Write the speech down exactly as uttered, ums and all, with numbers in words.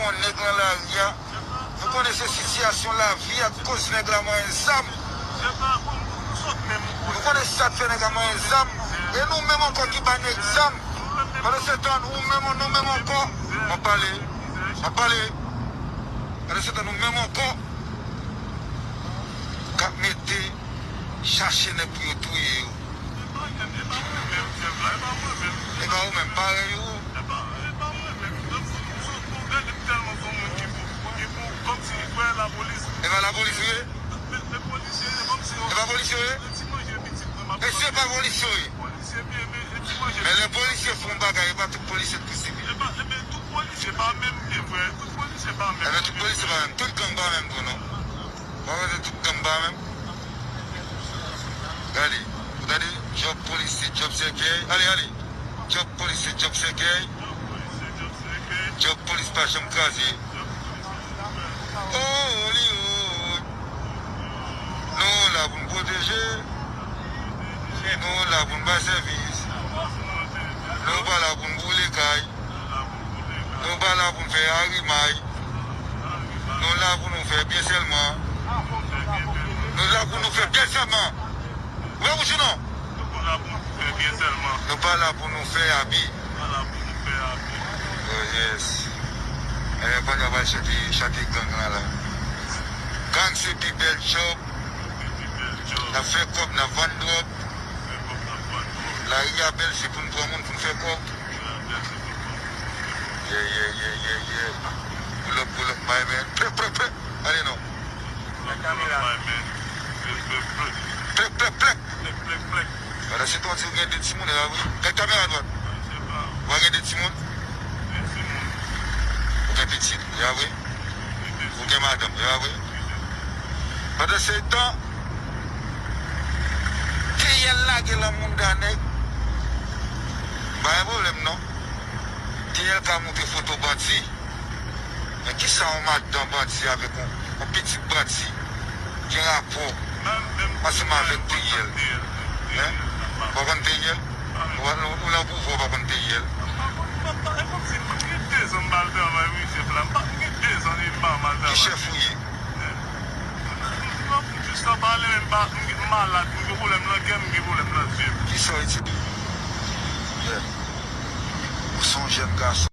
Nèg nan lari a, nou konnen se sitiyasyon lavi a k koz nèg la manyen zam. Nou konnen se sa k fè nèg la manyen zam. E nou menm ankò ki ba nèg zam. Pandansetan, nou menm, nou menm ankò. M ap pale. M ap pale. Pandansetan, nou menm ankò k ap mete chache nèg pou yo touye yo. E pa ou menm, parèy ou. E pa lapolis ou ye? E pa polis ou ye? E se pa polis ou ye? Men lè polisye fè yon bagay, e pa tout polisye k pou sibi. Ebyen, tout polisye pa menm. Tout polisye pa menm. Tout gang pa menm tou, non. Ou pa panse tout gang pa menm? Gade, gade, djòb polis se djòb sèkèy. Ale, ale. Djòb polis se djòb sèkèy. Djòb polis pa janm kraze. Oh, Hollywood. Nou la pou n pwoteje. Nou la pou n bay sèvis. Nou pa la pou n boule kay. Nou pa la pou n fè arimay. Nou la pou nou fè byen sèlman. Nou la pou nou fè byen sèlman. Ou wè bouch ou non? Nou pa la pou nou fè abi. Oh yes. E kounye a pral chante, chante gang lan la. Gang se pi bèl djòb. N ap fè kòb, n ap vann dwòg. Lari a bèl, se pou n pran moun, pou n fè kòb. Yeah, yeah, yeah, yeah, yeah. Pull up, pull up, my man. Plèk, plèk, plèk. Ale non. Plèk, plèk, plèk. Pandan se tan, ou di ou gen de timoun, e pa vre? Gad kamera dwat. Ou pa gen de timoun? Ou gen pitit, e pa vre? Ou gen madanm, e pa vre? Pandan se tan, T L lage lan mounda nèg. Pa gen pwoblèm non. T L ka montre foto bandi. Men kisa yon madanm bandi avèk yon, yon pitit bandi gen rapò ansanm avèk T L? Hein? Ou pa konn T L? Ou, ou, ou nan pouvwa, ou pa konn T L? Ki chèf ou ye? Kisa w etidye? Yeah. Ou se yon jèn gason.